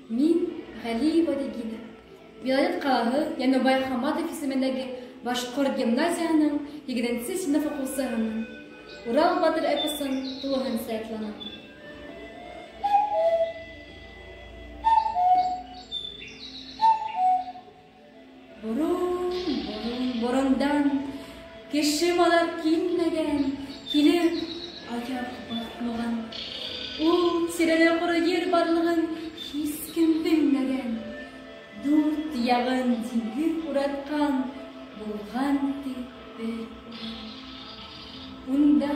Мин Ғәлиева Регина, Вилайәт ҡалаһы Йәнүбай Хаматов исемендәге башҡорт гимназияһының 8-нсе синыф уҡыусыһымын. Урал батыр эпосын тулыһынса ятланым. Борон, борон, борондан кеше малар килмәгән, килеп аяҡ баҫмаған. Ул тирәлә ҡоро ер барлығын һис кем белмәгән. Дүрт яғын диңгеҙ уратҡан булған ти бер урын. Унда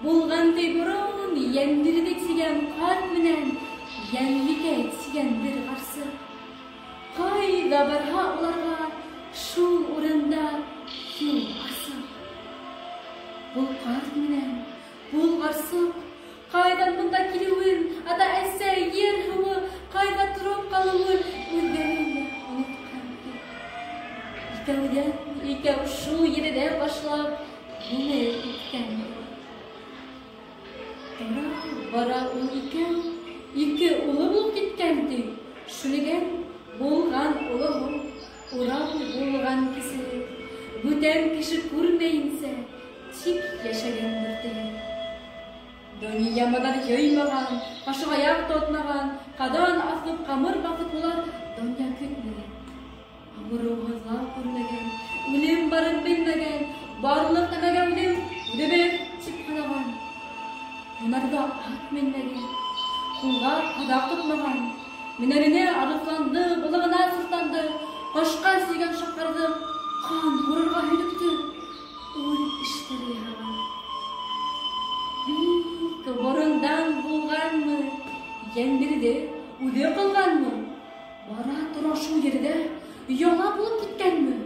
булған ти борон Йәнбирҙе тигән ҡарт менән Йәнбикә тигән бер ҡарсыҡ. Ҡайҙа барһа уларға шул урында юл асыҡ. Был ҡарт менән был ҡарсыҡ ҡайҙан бында килеүен, ата-әсә, ер-һыуы ҡайҙа тороп ҡалыуын үҙҙәре лә онотҡан ти. Икәүҙән икәү шул ерҙән башлап ғүмер иткән. Тора бара ул икәү ике улы булып киткән ти. Шүлегән булған олоһо, Урал булған кесе, бүтән кеше күрмәйенсә, тик йәшәгәндер ти. Донъя маҙар йыймаған, ҡашығаяҡ тотмаған, ҡаҙан аҫып, ҡамыр баҫып улар донъя көтмәгән. Ауырыу-һыҙлау күрмәгән, үлем барын белмәгән, барлыҡ нәмәгә үлем үҙебеҙ тип һанаған. Һунарҙа ат менмәгән, ҡулға һаҙаҡ тотмаған, менәренә арыҫланды, балығына сыртанды, ҡашҡа сөйгән шаҡарҙы ҡан һурырға һөйлөктө, үҙ эштәре яһаған. Бик борондан булғанмы, Йәнбирҙе үҙе ҡылғанмы, бара тора шул ерҙә яңа булып киткәнме?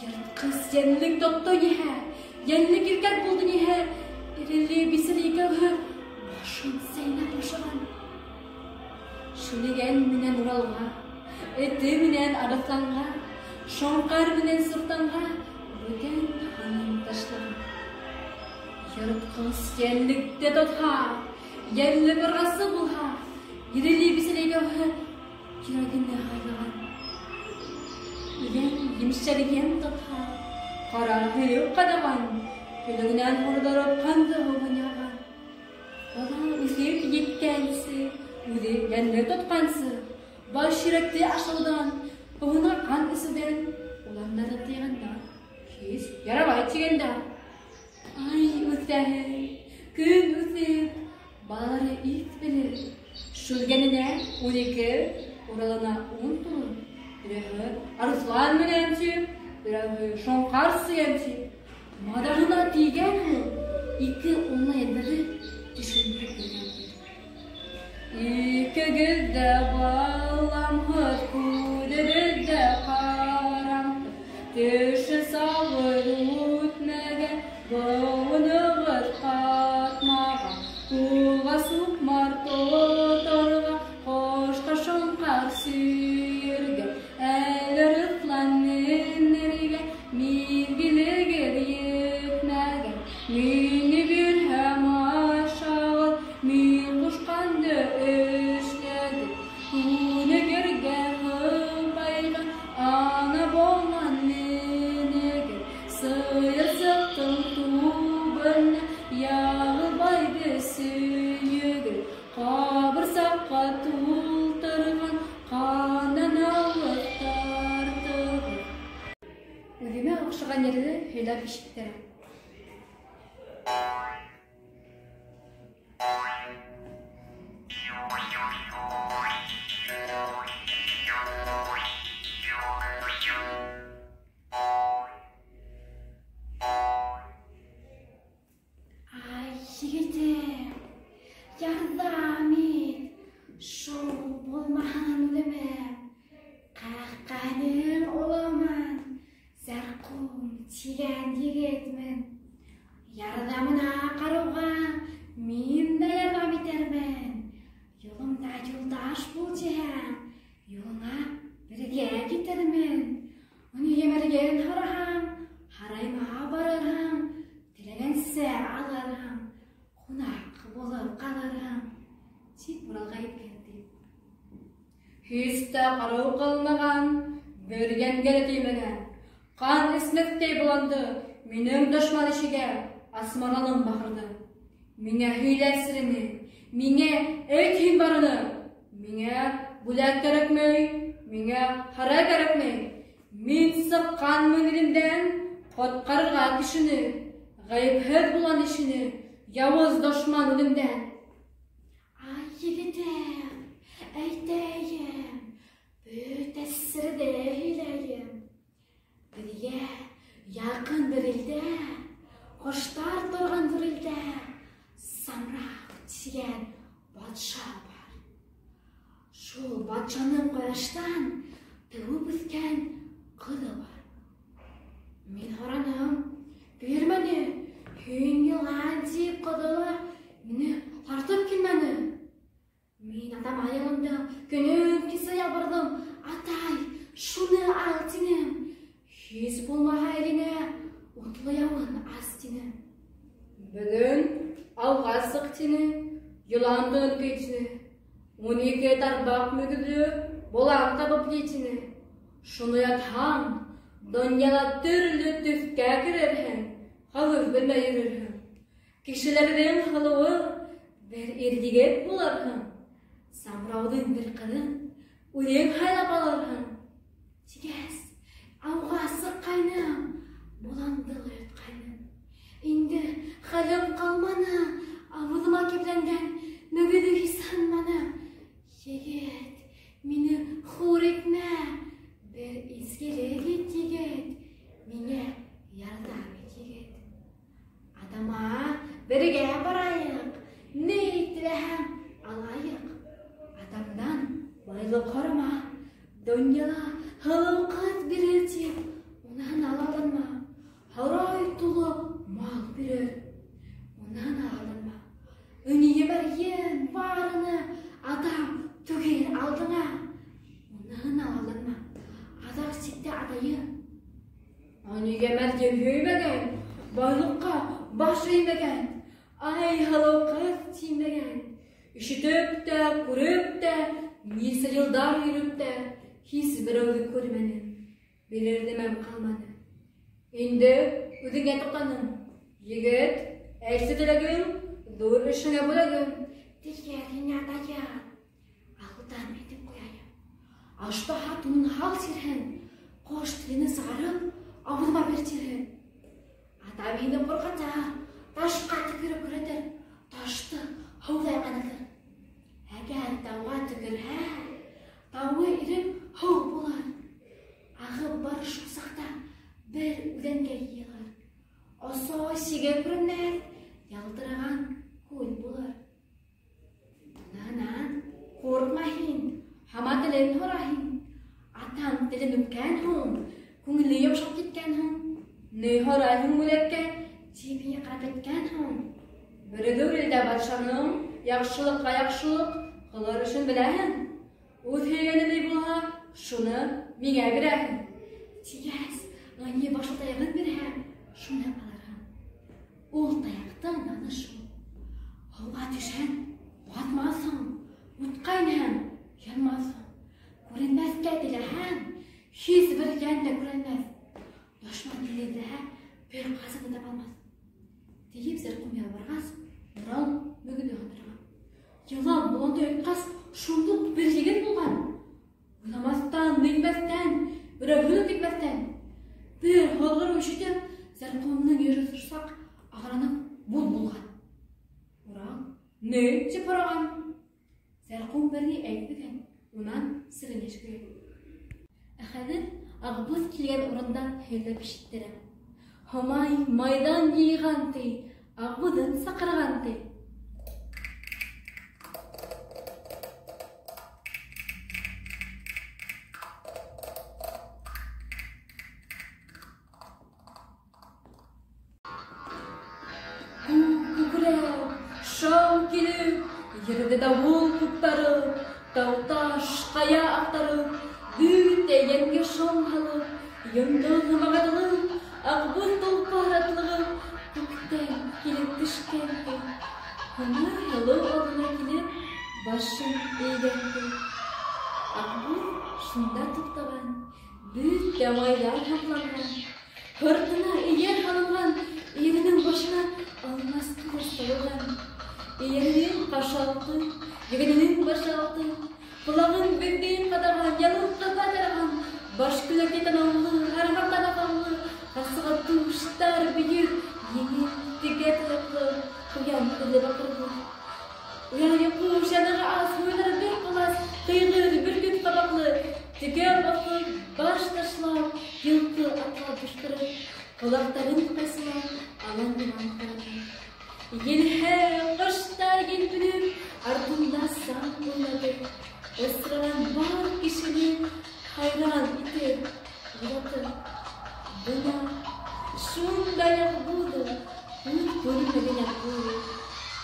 Йыртҡыс йәнлек тотто ниһә, йәнлек иркәк булды ниһә, эреле-бисәле икәүһе башын сәйнәп ашаған. Шүлегән менән Уралға, эте менән арыҫланға, шоңҡар менән суртанға бүтән һанын ташлаған. Йыртҡыс йәнлекте тотһа, йәнлек ырғасы булһа, иреле-бисәле икәүһе йөрәгенә һайлаған. Үлән емшәргән тотһа, ҡара һөйөк ҡаҙаған, һөйлөгөнән һурҙырып ҡанды һыуын яған. Бала үҫеп еткәнсе, үҙе йәнлек тотҡансы, баш йөрәкте ашауҙан, һыуына ҡан эсеүҙән уландарҙы тыйғандар, һис ярабай тигәндәр. Ай үҫәһе, көн үҫеп, балалары ит белер. Шүлгәненә 12, Уралына 10 тулып, берәүһе арыҫлан менән тип, берәүһе шоңҡар сөйәм тип, маҙағына тейгән һуң ике улына Йәнбирҙе төшөндөрөп биргән ти. Икегеҙ ҙә баламһыҙ, күҙебеҙ ҙә ҡарамһыҙ, теше сағыҙ үтмәгән, быуынығыҙ ҡатмаған, ҡулға суҡмар тоторға, ҡошҡа шоңҡар сөйөргә, әле арыҫлан менергә миҙгелегеҙ етмәгән. Мине бирһәм ашағыҙ, мин ҡушҡанды эшләгеҙ, күнегергә һыпайға ана болан менегеҙ, сыйырсыҡтың тубына Яғылбайҙы сөйөгөҙ, ҡабырсаҡҡа тултырған ҡанан ауыҙ тартығыҙ. Үҙемә оҡшаған ерҙе һөйләп ишеттерәм. Ай, егетем, ярҙам ит, шул булмаһын үҙемә. Ҡаҡҡаның улымын, Зәрҡүм тигән егетмен. Ярҙамына ҡарыуға мин дә ярҙам итермен. Юлымда юлдаш бул тиһәң, юлыңа бергә китермен. Уны емерген һораһаң, һарайыма барырһың, теләгәнсә алырһың, ҡунаҡ булып ҡалырһың, тип Уралға әйткән ти. Һис тә ҡарау ҡалмаған, бер йәнгә лә теймәгән. Ҡан эсмәҫтәй боланды минең дошман ишегә асмараным баҡырҙы. Миңә һөйлә сереңе, миңә әйт һин барыны. Миңә бүләк кәрәкмәй, миңә һарай кәрәкмәй. Мин сыҡҡанмын илемдән ҡотҡарырға кешене, ғәйепһеҙ булған ишене, яуыз дошман үлемдән. Ай, егетем, әйтәйем, бөтә серҙе һөйләйем. Беҙгә яҡын бер илдә, ҡоштар торған бер илдә Самраҡ тигән батша бар. Шул батшаның ҡояштан тыуып үҫкән ҡыҙы бар. Мин һораным, бирмәне, һин йылан тип ҡыҙы ла мине тартып килмәне. Мин атама йылындым, көнөм кисә ялбарҙым, атай, шуны ал тинем. Һис булмаһа иленә утлы яуын ас тинем. Бөгөн ауға сыҡ тине, йыланды өткәй тине. 12 тарбаҡ мөгөҙлө болан табып ей тине. Шуны ятһаң, донъяла төрлө төҫкә керерһең, хәүеф белмәй йөрөрһөң. Кешеләрҙең һылыуы бер ир егет булырһың. Самрауҙың бер ҡыҙын үҙең һайлап алырһың. Тигәс, ауға сыҡҡайным, боланды ла йотҡайным. Инде хәлем ҡалманы, ауыҙыма кипләнгән мөгөҙө һис һынманы. Егет, мине хур итмә, бер изгелек ит, егет, миңә ярҙам ит, егет. Атама бергә барайыҡ, ни теләһәң алайыҡ. Атамдан байлыҡ һорама, донъяла һылыу ҡыҙ бирер тип, унан алаланма. Һарай тулы мал бирер, унан алаланма. Ынйы мәрйен барыны атам түгел алдыңа, унан алаланма. Аҙаҡ сиктә атайым. Ынйыға мәрйен һөймәгән, байлыҡҡа баш эймәгән, ай һылыу ҡыҙ тимәгән. Ишетеп тә, күреп тә, нисә йылдар йөрөп тә, һис берәүҙе күрмәнем, бирер нәмәм ҡалманы. Инде үҙеңә туҡтаным. Егет, әйтсе теләгең, ҙур эшеңә бүләгем. Телгә һиңә атайым, алдан әйтеп ҡуяйым. Аждаһа тунын һал тирһен, ҡош телене сығарып, ауыҙыма бир тирһен. Атам һине ҡурҡыта, ташҡа төкөрөп күрһәтер, ташты һыуҙай ҡанатыр. Әгәр тауға төкөрһә, тауы иреп һыу булыр. Ағып барыр шул саҡта бер үҙәнгә йыйылыр. Осо сиге күренмәҫ, ялтыраған күл булыр. Унан ҡурҡма һин, һаман телен һора һин. Атам телен үпкән һуң, күңеле йомшап киткән һуң. Ни һорайһың бүләккә, тип һиңә ҡарап әйткән һуң. Берегеү илдә батшаның яҡшылыҡҡа яҡшылыҡ ҡылыр өсөн беләһең. Үҙ һөйгәне ни булһа, шуны миңә бирәһең. Тигәс, ынйы башлы таяғын бирһә, шуны алырһың. Ул таяҡтың даны шул. Һыуға төшһәң, батмаҫһың, утҡа инһәң, янмаҫһың. Күренмәҫкә теләһәң, һис бер йән дә күренмәҫ. Дошман һине эҙләһә, бер ҡасан да таба алмаҫ. Тейеп Зәрҡүм ялбарғас, Урал мөгөҙө һындырған. Йылан боланды йотҡас, шундуҡ бер егет булған. Уйламаҫтан, нитмәҫтән, берәүһен үк итмәҫтән. Бер һыҙғырыу ишетеп, Зәрҡүмдең йөҙө шул саҡ ағаранып буҙ булған. Урал ни тип һораған? Зәрҡүм бер ни әйтмәгән, унан серен йәшергән. Ә хәҙер Ағбуҙ килгән урындан һөйләп ишеттерәм. Һомай майҙан йыйған ти, Ағбуҙын саҡырған ти. Күк күкрәп, шау килеп, ерҙе дауыл ҡуптарып, тау-таш ҡая аҡтарып, бөтә йәнгә шом һалып, йондоҙ һымаҡ атылып, Ағбуҙ толпар атлығып, күктән килеп төшкән ти. Һомай һылыу алдына килеп, башын эйгән ти. Ағбуҙ шунда туҡтаған, бөтә майҙар һаҡланған, һыртына эйәр һалынған, эйәренең башына алмас ҡылыс тағылған. Эйәренең ҡашы алтын, йүгәненең башы алтын, ҡолағын беҙҙең ҡаҙаған, ялын ҡыҙға тараған, баш күләктәй танаулы, һарғаҡ танаҡаулы, ҡарсыға туштар бөйөр, еңел текә тояҡлы, ҡуян күҙле баҡырлы. Уяны ҡуш, янығы ас, муйындары бер ҡолас, ҡыйғыр, бөркөт ҡабаҡлы, текә баҫып, баш ташлап, йылҡы атлап бышҡырып, ҡолаҡтарын ҡайсылап, алан-йолан ҡараны. Елһә, ҡоштар елпенеп, артында саң уйнады. Осраған бар кешене хайран итеп, уятып. Бына шундай Аҡбуҙ, күҙ күрмәгән Аҡбуҙ.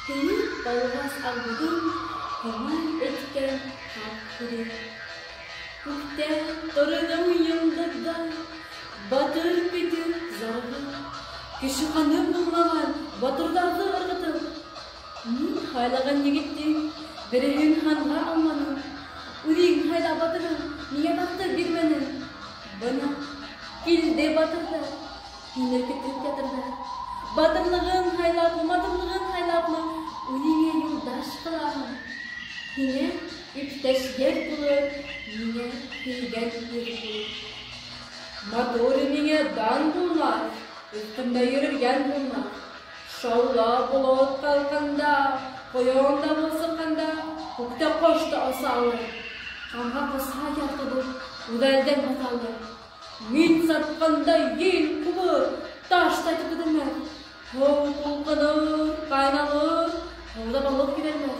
Һөйөп ҡалғас Аҡбуҙын, һаман әйткән хаҡ һүҙе. Күктә торының йондоҙҙар, батыр көтөп зарығып, кеше ҡаны булмаған батырҙарҙы ырғытып, мин һайлаған егеттең береһен ханға алманым, үҙең һайла батырым, миңә тахты бирмәнең. Бына килде батырҙар, һине көтөп ятырҙар. Батырлығын һайлапмы, матурлығын һайлапмы, үҙеңә юлдаш ҡылаһың. Һиңә иптәш йәр булыр, миңә һөйгән ир булыр. Матур миңә дан булмаҫ, өҫтөмдә йөрөргән булмаҫ. Шаулап болот ҡалҡанда, ҡойон да сыҡҡанда, күктә ҡош та оса алыр. Ҡанға ҡосһа яртыбыҙ, үҙәлдән баҫа алыр. Мин сапҡанда ел ҡубыр, таш та төкөрмәҫ. Һыу тулҡыныр, ҡайналыр, һыуҙа балыҡ ебәрмәҫ.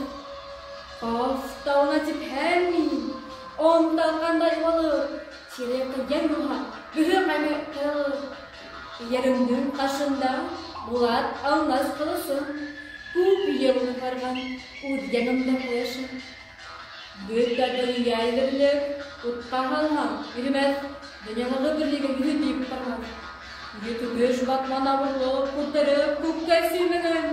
Ҡаф тауына типһәм мин, он талҡандай юғалыр. Тирә-яҡта йән булһа, бөһө ҡайналыр. Эйәремдең ҡашында булат алмас ҡылысым, күп йыл һарған үҙ янымда ҡояшым. Бөтә донъя әҙерлек, утҡа һалһаң, иремәҫ, донъялағы берлеге йөҙө тейеп бармаҫ. Етүгеш батман ауырлыҡ күтәреп күккә сөймәгән,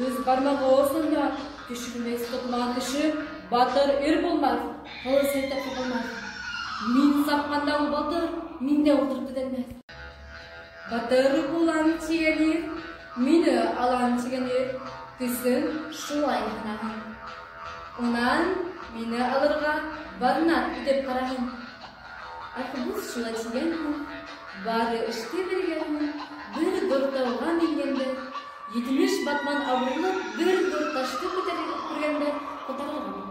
үҙ бармағы осонда төшөрмәҫ тотмаған кеше батыр ир булмаҫ, ҡылыс һелтәп ҡапалмаҫ. Мин сапҡанда ул батыр, миндә ултырып төҙәлмәҫ. Батыр булам тигән ир, мине алам тигән ир, көсөн шулай һынаһын. Унан мине алырға баҙнат итеп ҡараһын. Аҡбуҙ шулай тигән һуң, бары эште бергән һуң, бер ҙур тауға менгәндә, 70 батман ауырлыҡ бер ҙур ташты күтәргәндә ҡотарылған.